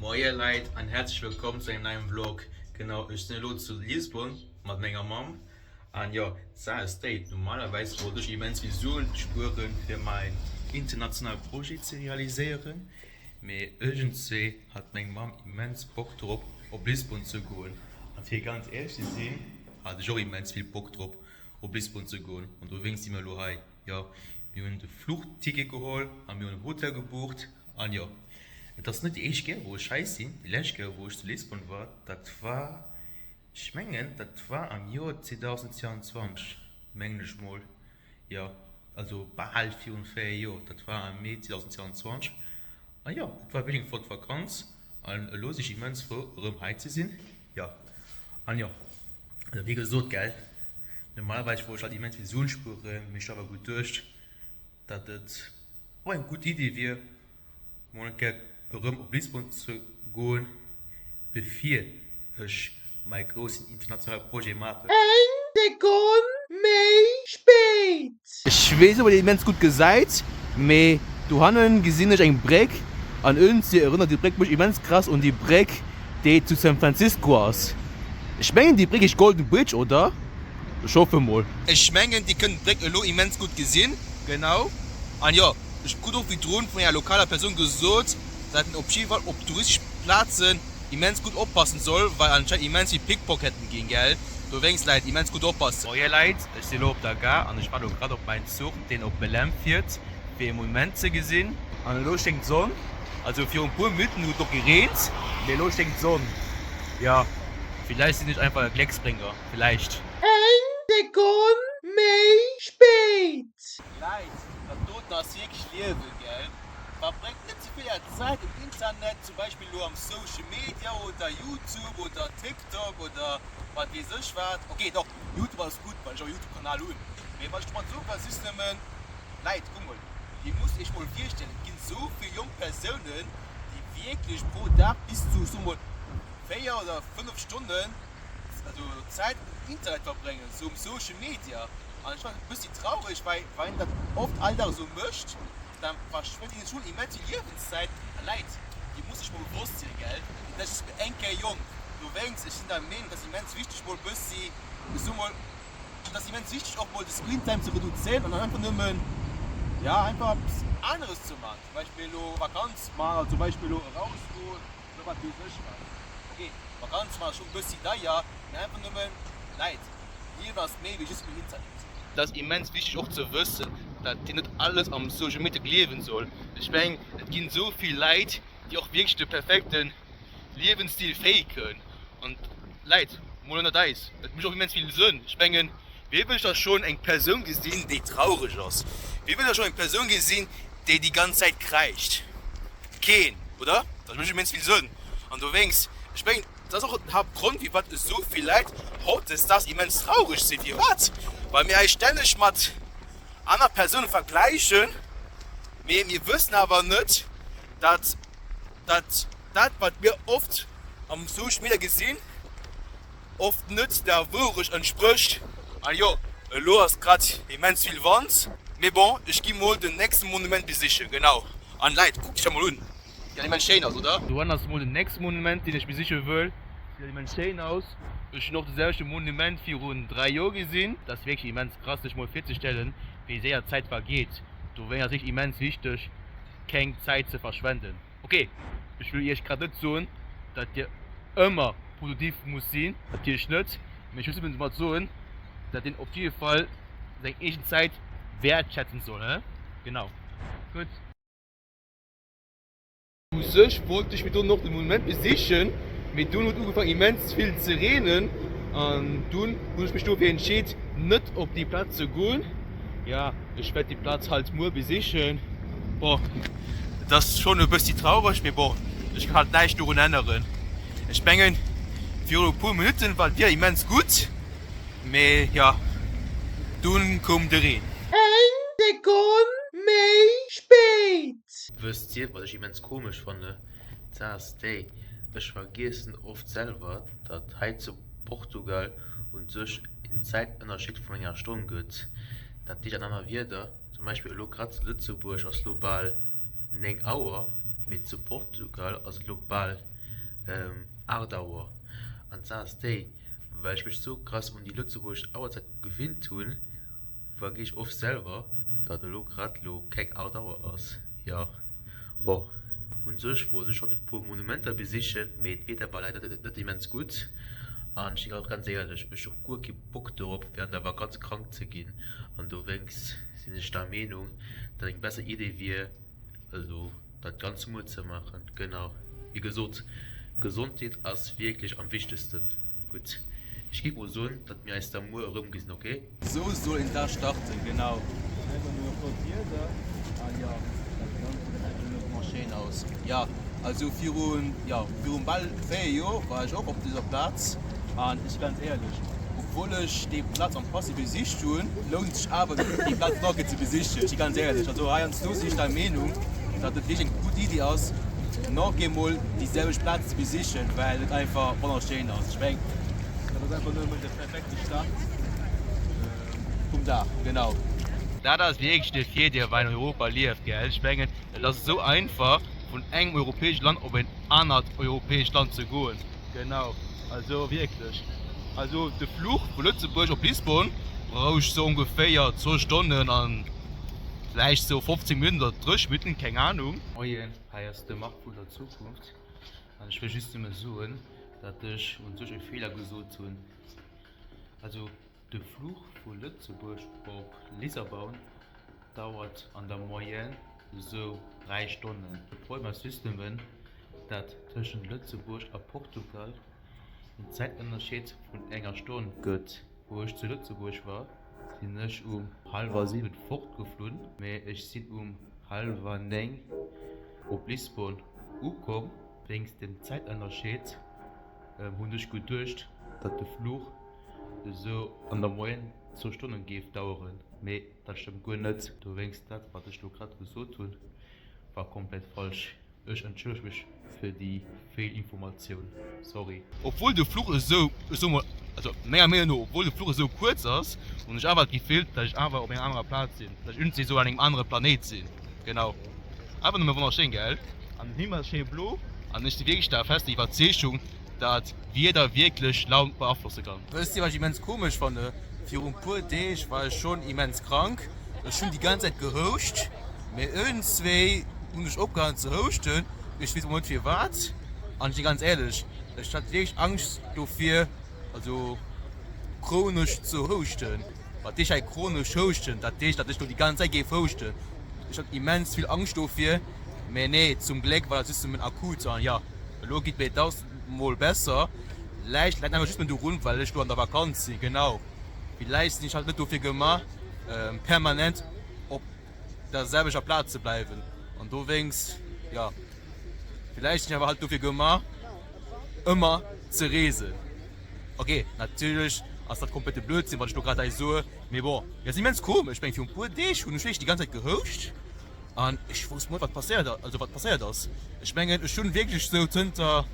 Moie Leit an häerzlech wëllkomm zu engem neien Vlog. Genau, ech sinn elo zu Lisbon mat menger Mamm an jo, d'Saach ass déi, normalerweis wollt ech immens vill Suen spueren fir mäin internationale Projet ze realiséieren, mee iergendswéi hat meng Mamm immens Bock drop op Lisbon ze goen an fir ganz éierlech ze sinn, hat ech och immens vill Bock drop op Lisbon ze goen an dowéinst si mir elo hei. Jo, mir hunn de Fluchticket geholl a mir hunn en Hotel gebucht. An jo, et ass net déi éischt Kéier wou ech hei sinn. Déi lescht Kéier wou ech zu Lissabon war, dat war, ech mengen dat war am Joer 2022, mengen ech mol, jo, also bal virun 4 Joer, dat war am Mee 2022. An jo, et war wierklech eng flott Vakanz an elo si ech immens frou erëm hei ze sinn, jo. An jo, also wéi gesot, gell, normalerweis wor ech halt immens vill Suen spueren, mee ech hu awer geduecht, datt et och eng gutt Idee wier, mol eng Kéier erëm op Lisbon ze goen, bevir ech mäi groussen internationale Projet maachen. Eng Sekonn méi spéit. Ech weess net ob een et immens gutt gesäit, mee dohannen gesinn ech eng Bréck an iergendwéi erënnert déi Bréck mech immens krass un déi Bréck déi zu San Francisco ass. Ech mengen déi Bréck heescht Golden Bridge, oder? Ech hoffe mol. Ech mengen dir kënnt d'Bréck elo immens gutt gesinn. Genau. An jo, ech krut och virdrun vun enger lokaler Persoun gesot, dat een op jidde Fall op touristesch Plazen immens gutt oppassen soll, well anscheinend immens vill Pickpocketten ginn, gell? Dowéinst Leit, immens gutt oppassen. Moie Leit, ech si elo op der Gare an ech waarde lo grad op mäin Zuch deen op Belém fiert fir ee Monument ze gesinn. An elo schéngt d'Sonn, also virun puer Minutten huet et och gereent, mee elo schéngt d'Sonn. Jo, villäicht sinn ech einfach e Glécksbringer. Villäicht. Eng Sekonn méi spéit. Leit, dat doten ass wierklech Liewen, gell? Verbréngt net ze vill är Zäit um Internet, zum Beispill elo am Social Media oder Youtube oder TikTok oder wat weess ech wat. Ok, dach, Youtube ass gutt, well ech och e Youtube Kanal hunn. Mee wat ech domat soe well, ass just nëmmen, Leit, kuck mol, dir musst iech mol virstellen, et ginn esou vill jonk Persounen, déi wierklech pro Dag bis zu, ech soe mol, 4 oder 5 Stonnen, also Zäit um Internet verbréngen, sou um Social Media an ech fannen et e bëssi traureg, well wann een dat oft all Dag esou mécht, da verschwent een schonn immens vill Liewenszäit a Läit, dir musst iech mol bewosst sinn, gell, dir sidd just eng Kéier jonk, dowéinst, ech sinn der Meenung, et ass immens wichteg mol bëssi, ech soe mol, et ass immens wichteg och mol de Screen Time ze reduzéieren an einfach nëmmen, jo, einfach eppes aneres ze man, zum Beispill elo Vakanz man oder zum Beispill elo erausgoen. Oder wat weess ech wat. Ok, Vakanz war schon bëssi deier, mee einfach nëmmen, Läit, d'Liewen ass méi wéi just um Internet. Et ass immens wichteg och ze wëssen, dat een net alles am Social Media gleewen soll. Ech mengen, et ginn esou vill Läit, déi och wierklech de perfekten Liewensstil faken. An Läit, mol ënnert eis, et mécht och immens vill Sënn. Ech mengen, wee wëll da schon eng Persoun gesinn, déi traureg ass? Wee wëll da schon eng Persoun gesinn, déi déi ganz Zäit kräischt? Keen, oder? Dat mécht immens vill Sënn. An dowéinst, ech mengen, dat ass och den Haaptgrond, firwat esou vill Leit hautdesdaags immens traureg sinn. Firwat? Well mir eis stänneg mat aner Persoune vergläichen, mee mir wëssen awer net, dat dat dat, wat mir oft am Social Media gesinn, oft net der Wourecht entsprécht. An jo, elo ass grad immens vill Wand, mee bon, ech gi mol den nächsten Monument besichen, genau. An Läit, kuckt iech dat mol un, sieht immens schéin aus, oder? Dohannen ass mol den nächsten Monument, deen ech besiche wëll, sieht immens schéin aus. Ech hunn och de selwechte Monument virun 3 Joer gesinn. Dat ass wierklech immens krass sech mol virzestellen, wéi séier d'Zäit vergeet. Dowéinst ass wierklech immens wichteg, keng Zäit ze verschwenden. Ok, ech wëll iech grad net soen, dat dir ëmmer produktiv musst sinn, natierlech net, mee ech wëll nëmmen domat soen, dat een op jidde Fall seng eegen Zäit wäertschätzen soll, he? Genau. Gutt. U sech wollt ech mir dunn och de Monument besichen, mee dunn huet ugefaangen immens vill ze reenen an dunn hunn ech mech dofir entscheet net op déi Plaz ze goen. Ja, ech wäert déi Plaz halt muer besichen. Bon, et ass schonn e bëssi traureg, mee bon, ech kann halt näischt dorun änneren. Ech mengen, viru e puer Minutten war d'Wieder immens gutt, mee jo, dunn koum de Reen. Eng Sekonn méi spéit. Wësst dir, wat ech immens komesch fanne? D'Saach ass déi, ech vergiessen oft selwer, datt hei zu Portugal un sech een Zäitënnerscheed vun enger Stonn gëtt. Dat heescht an aner Wierder, zum Beispill elo grad zu Lëtzebuerg ass lo bal 9 Auer, mee zu Portugal ass et lo bal. 8 Auer. An d'Saach ass déi, well ech mech sou krass un déi lëtzebuergesch Auerzäit gewinnt hunn, vergiess ech oft selwer, datt elo grad elo keng 8 Auer ass. Jo, bon, un sech wollt ech haut e puer Monumenter besichen, mee d'Wieder war leider net immens gutt. An ech sinn och ganz éierlech, ech hu guer kee Bock dorop, während der Vakanz krank ze ginn. An dowéinst sinn ech der Meenung, datt eng besser Idee wier, also dat ganz muer ze maachen. Genau, wéi gesot, Gesondheet ass wierklech am wichtegsten. Gutt, ech géif mol soen, datt mir eis da muer erëmgesinn, ok? Sou soll een Dag starten, genau. Einfach nëmme flott Wieder an jo, dat Ganzt gesäit einfach nëmme wonnerschéin aus. Jo, also virun, jo, virun bal 4 Joer war ech och op dëser Plaz an ech si ganz éierlech, obwuel ech déi Plaz am Passé besicht hunn, lount sech awer déi Plaz nach eng Kéier ze besichen, ech si ganz éierlech. Also heiansdo sinn ech der Meenung, datt et wierklech eng gutt Iddi ass, nach eemol déi selwecht Plaz ze besichen, well et einfach wonnerschéin ass. Ech mengen, dat ass einfach nëmmen de perfekte Start vum Dag, genau. Dat ass wierklech de Virdeel, wann een an Europa lieft, gell? Ech mengen, et ass esou einfach, vun engem europäesche Land op een anert europäescht Land ze goen. Genau, also wierklech. Also de Fluch vu Lëtzebuerg op Lisbon brauch sou ongeféier zwou Stonnen an vläicht sou 15 Minutten oder 30 Minutten, keng Ahnung. Moien, hei ass de Marc vun der Zukunft an ech wëll just nëmme soen, dat ech un sech e Feeler gesot hunn. Also de Fluch vu Lëtzebuerg op Lisabaun dauert an der Moyenne esou 3 Stonnen. De Problem ass just nëmmen, dat tëschent Lëtzebuerg a Portugal en Zäitënnerscheed vun enger Stonn gëtt. Wou ech zu Lëtzebuerg war, sinn ech um hallwer 7 fortgeflunn, mä ech sinn um hallwer 9 op Lisbon ukomm. Wéinst dem Zäitënnerscheed hunn ech geduecht, datt de Fluch esou an der Moyenne zwou Stonne géif daueren, mee dat stëmmt guer net. Dowéinst, dat wat ech lo grad gesot hunn, war komplett falsch. Ech entschëllege mech fir déi Feelinformatioun, sorry. Obwuel de Fluch esou, ech soe mol, also menger Meenung no, obwuel de Fluch esou kuerz ass, hunn ech awer d'Gefill, datt ech awer op enger anerer Plaz sinn, datt ech iergendwéi esou an engem anere Planéit sinn. Genau. Awer nëmme wonnerschéin, gell? An den Himmel ass schéi blo an ech si wierklech der fester Iwwerzeegung, datt Wieder wierklech Laun beaflosse kann. Wësst dir wat ech immens komesch fanne? Virun puer Deeg war ech schonn immens krank, ech hunn déi ganz Zäit gehouscht, mee iergendswéi hunn ech opgehalen ze houschten, ech weess och net firwat. An ech si ganz éierlech, ech hat wierklech Angscht dofir, also chronesch ze houschten. Wat heescht hei chronesch houschten? Dat heescht, datt ech lo déi ganz Zäit géif houschten. Ech hat immens vill Angscht dofir, mee nee, zum Gléck war dat just nëmmen akut an jo, elo geet mir dausendmol besser. Läicht läit einfach just nëmmen dorun, well ech lo an der Vakanz sinn, genau. Villäicht sinn ech halt net dofir gemaach, permanent op der selwechter Plaz ze bleiwen an dowéinst, jo, villäicht sinn ech awer halt dofir gemaach, ëmmer ze reesen. Ok, natierlech ass dat komplette Blödsinn, wat ech lo grad hei soe, mee bon, et ass immens komesch. Ech mengen, virun e puer Deeg hunn ech wierklech déi ganz Zäit gehouscht an ech wousst mol net, wat passéiert ass, also wat passéiert ass. Ech mengen, ech hunn wierklech sou zënter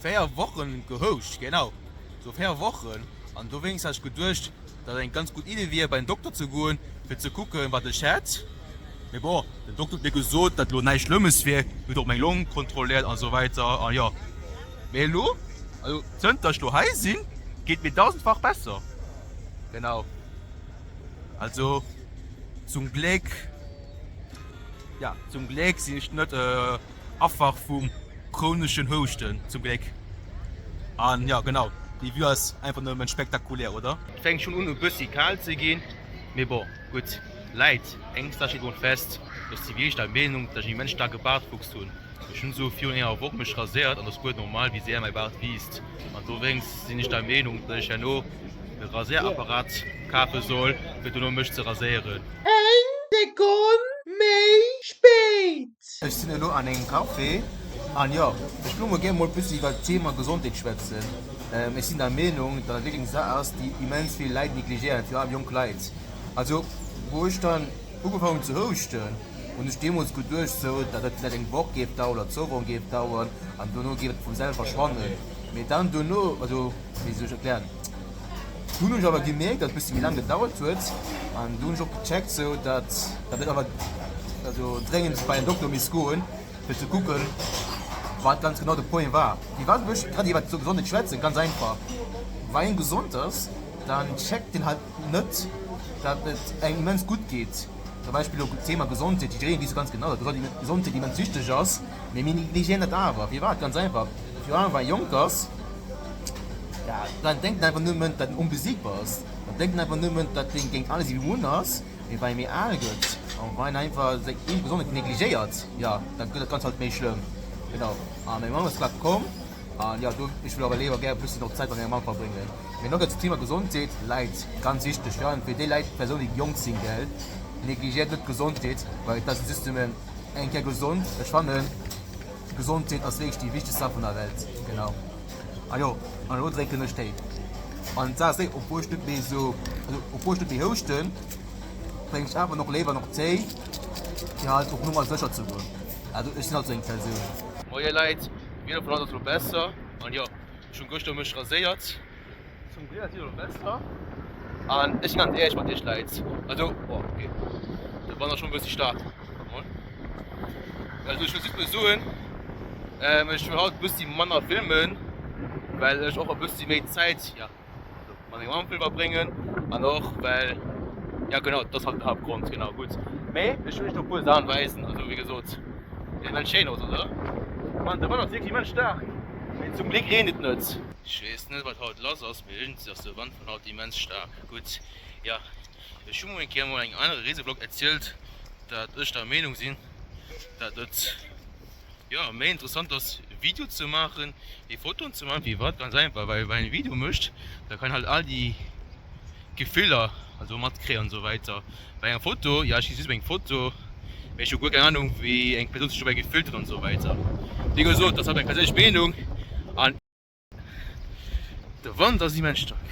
4 Wochen gehouscht, genau, sou 4 Wochen. An dowéinst hat ech geduecht, datt et eng ganz gutt Idee wier, bei den Dokter ze goen, fir ze kucken, wat ech hätt. Mee bon, den Dokter huet mir gesot, datt elo näischt Schlëmmes wier, huet och meng Long kontrolléiert an esou weider an jo. Mee elo, also zënter ech elo hei sinn, geet et mir dausendfach besser. Genau, also zum Gléck, ja, zum Gléck sinn ech net Affer vum chroneschen Houschten, zum Gléck. An jo, genau, déi Vue ass einfach nëmmen spektakulär, oder? Et fänkt schonn un e bëssi kal ze ginn, mee bon, gutt. Läit eng Saach steet mol fest, Ech si wierklech der Meenung, datt ech en immens staarke Baartwuchs hunn. Ech hunn esou virun enger Woch mech raséiert an ass guer normal wéi séier mäi Baart wiisst. An dowéinst sinn ech der Meenung, datt ech herno e Raséierapparat kafe soll, fir dono mech ze raséieren. Eng Sekonn méi spéit. Ech sinn elo an engem Café an jo, ech wëll mol gär mol bëssi iwwert d'Thema Gesondheet schwätzen. Ech sinn der Meenung, datt et wierklech eng Saach ass, déi immens vill Leit negligéieren, virun allem jonk Leit. Also wou ech dann ugefaangen hunn ze houschten, hunn ech deemools geduecht sou, datt et vläicht eng Woch géif daueren oder zwou Wochen géif daueren an dono géif et vum selwer verschwannen. Mee dann dono, also wéi soll ech erklären, Dunn hunn ech awer gemierkt, datt et bëssi méi laang gedauert huet an du hunn ech och gecheckt sou, datt datt ech awer also dréngend bei en Dokter misst goen, fir ze kucken. Wat ganz genau de Point war. Firwat wëll ech grad iwwert esou Gesondheet schwätzen? Ganz einfach, Wa een gesond ass, dann checkt een halt net, dat et engem immens gutt geet. Zum Beispill elo Thema Gesondheet, jiddereen weess jo ganz genau, datt Gesondheet immens wichteg ass, mee mir negligéieren dat awer. Firwat? Ganz einfach, virun allem wa ee jonk ass, ja, dann denkt en einfach nëmmen, datt en onbesiegbar ass, dann denkt en einfach nëmmen, datt en géint alles immun ass, mee wa ee méi al gëtt an wa een einfach seng eege Gesondheet negligéiert, jo, da gëtt dat Ganzt halt méi schlëmm. Genau. A meng Mamm ass grad komm an jo, do, ech wëll awer léiwer gär e bëssen och Zäit mat menger Mamm verbréngen. Mee nach zum Thema Gesondheet, Leit, ganz wichteg, virun allem fir déi Leit, Persounen, déi jonk sinn, gell, negligéiert net d'Gesondheet, well et ass just nëmmen eng Kéier gesond. Ech fannen, Gesondheet ass wierklech déi wichtegst Saach vun der Welt, genau. A jo, an elo drénken ech Téi. An d'Saach ass déi, obwuel ech net méi esou, also obwuel ech net méi houschten, drénken ech awer nach léiwer nach Téi, fir halt op Nummer sécher ze goen. Also ech sinn halt esou eng Persoun. Moie Leit, d'Wieder vun haut ass elo besser an jo, ech hunn gëschter mech raséiert. Zum Gléck ass d'Wieder elo besser an ech sinn ganz éierlech mat iech Leit, also oh ok, de Wand ass schonn e bëssi staark, wart mol. Also ech wëll just mol soen, ech wëll haut e bëssi manner filmen, well ech och e bëssi méi Zäit, ja. Mat mengem Mamm wëll verbréngen an och well, ja genau, dat ass halt den Haaptgrond, genau, gutt. Mee ech wëll iech nach e puer Saachen weisen, also wéi gesot, gesäit immens schéin aus, oder? Mann, de Wand ass wierklech immens staark, mee zum Gléck reent et net. Ech weess net wat haut lass ass, mee iergendwéi ass de Wand vun haut immens staark. Gutt, ja, ech hu mol eng Kéier mol an engem anere Reesevlog erzielt, dat ech der Meenung sinn, dat et. Jo, méi interessant ass Video ze maachen wéi Fotoen ze maachen. Firwat? Ganz einfach, well wann een e Video mécht, da kann een halt all déi Gefiller also matkréien an esou weider. Bei enger Foto, jo ech gi just op eng Foto, mee ech hu guer keng Ahnung wéi eng Persoun sech dobäi gefillt huet an esou weider. Wéi gesot, dat ass halt meng perséinlech Meenung an. De Wand ass immens staark.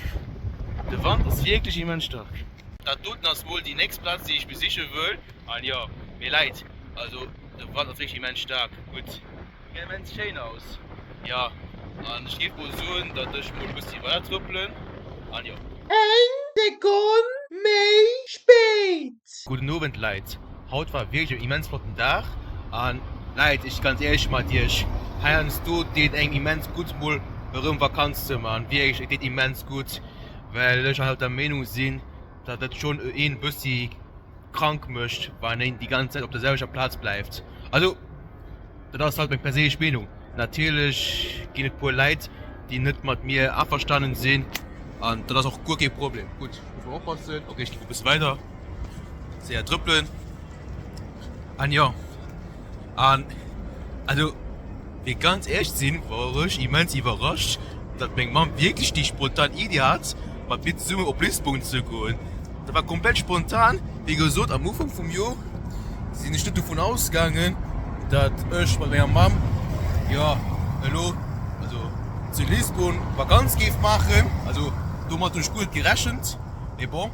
De Wand ass wierklech immens staark. Dat doten ass mol déi nächst Plaz déi ech besiche wëll. An jo, mee Läit, also de Wand ass wierklech immens staark. Gutt. Gesäit immens schéin aus. Jo, an ech géif mol soen, datt ech mol e bëssi weider trëppelen. An jo. Eng Sekonn méi spéit. Gudden Owend Leit, haut war wierklech en immens flotten Dag an Leit ech si ganz éierlech mat iech, heiansdo deet engem immens gutt mol erëm Vakanz ze man, wierklech et deet immens gutt, well ech halt der Meenung sinn dat et schonn een bëssi krank mécht wann een déi ganz Zäit op der selwechter Plaz bleift, also dat ass halt meng perséinlech Meenung. Natierlech ginn et puer Leit déi net mat mir averstanen sinn an dat ass och guer kee Problem. Gutt, ech muss mol oppassen, ok ech gi e bësse weider, séier trëppelen an jo an also fir ganz éierlech ze sinn wor ech immens iwwerrascht datt meng Mamm wierklech déi spontan Iddi hat mat mir zesummen op Lisbon ze goen. Dat war komplett spontan, wéi gesot am Ufank vum Joer sinn ech net dovun ausgaangen, datt ech mat menger Mamm jo elo also zu Lisbon Vakanz géif maachen. Also domat hunn ech guer net gerechent, mee bon.